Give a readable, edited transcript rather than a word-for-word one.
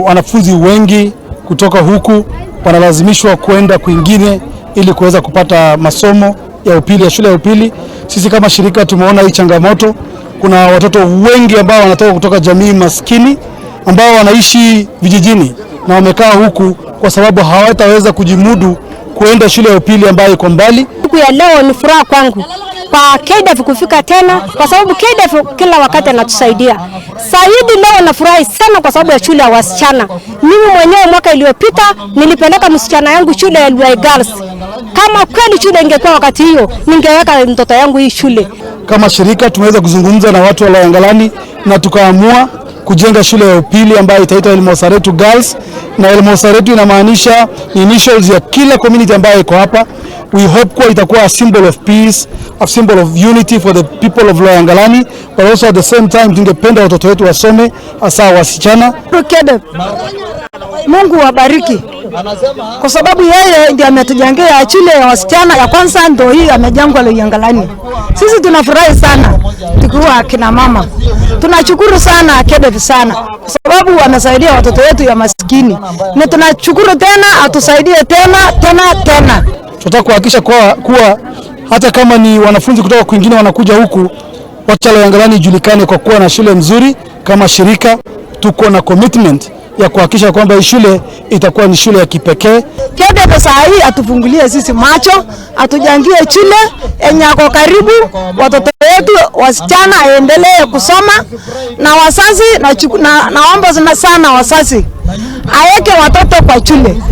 Wanafunzi wengi kutoka huku wanalazimishwa kwenda kwingine ili kuweza kupata masomo ya upili ya shule ya upili. Sisi kama shirika tumeona hii changamoto. Kuna watoto wengi ambao wanatoka kutoka jamii maskini ambao wanaishi vijijini na wamekaa huku kwa sababu hawataweza kujimudu kuenda shule ya upili ambayo iko mbali. Siku ya leo ni furaha kwangu kwa KDF kufika tena, kwa sababu KDF kila wakati anatusaidia. Zaidi leo nafurahi sana kwa sababu ya shule ya wasichana. Mimi mwenyewe mwaka iliyopita nilipeleka msichana yangu shule ya Lwai Girls. Kama kweli shule ingekuwa wakati hiyo, ningeweka mtoto yangu hii shule. Kama shirika tumeweza kuzungumza na watu wa Loyangalani na tukaamua kujenga shule ya upili ambayo itaitwa Elmosaretu Girls, na Elmosaretu inamaanisha ni initials ya kila community ambayo iko hapa. We hope kuwa itakuwa a symbol of peace, a symbol of unity for the people of Loyangalani, but also at the same time tungependa watoto wetu wasome, hasa wasichana. KEDEF, Mungu wabariki kwa sababu yeye ndiye ametujengea shule ya wasichana ya kwanza, ndio hii amejengwa Loyangalani. Sisi tunafurahi sana tukiwa kina mama, tunashukuru sana KEDEF sana kwa sababu wamesaidia watoto wetu ya maskini, na tunashukuru tena, atusaidie tena tena tena. Tunataka kuhakikisha kuwa hata kama ni wanafunzi kutoka kwingine wanakuja huku, wacha Loyangalani ijulikane kwa kuwa na shule mzuri. Kama shirika tuko na commitment ya kuhakikisha kwamba hii shule itakuwa ni shule ya kipekee. KEDEF saa hii atufungulie sisi macho, atujengie shule enye ako karibu, watoto wetu wasichana aendelee kusoma, na wazazi na, naomba sana wazazi aeke watoto kwa shule.